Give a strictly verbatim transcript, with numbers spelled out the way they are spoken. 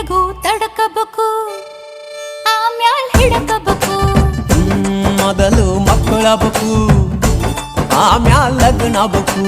Go tadka baku, amyal hidka baku. Madalu makula baku, amyal lagna baku.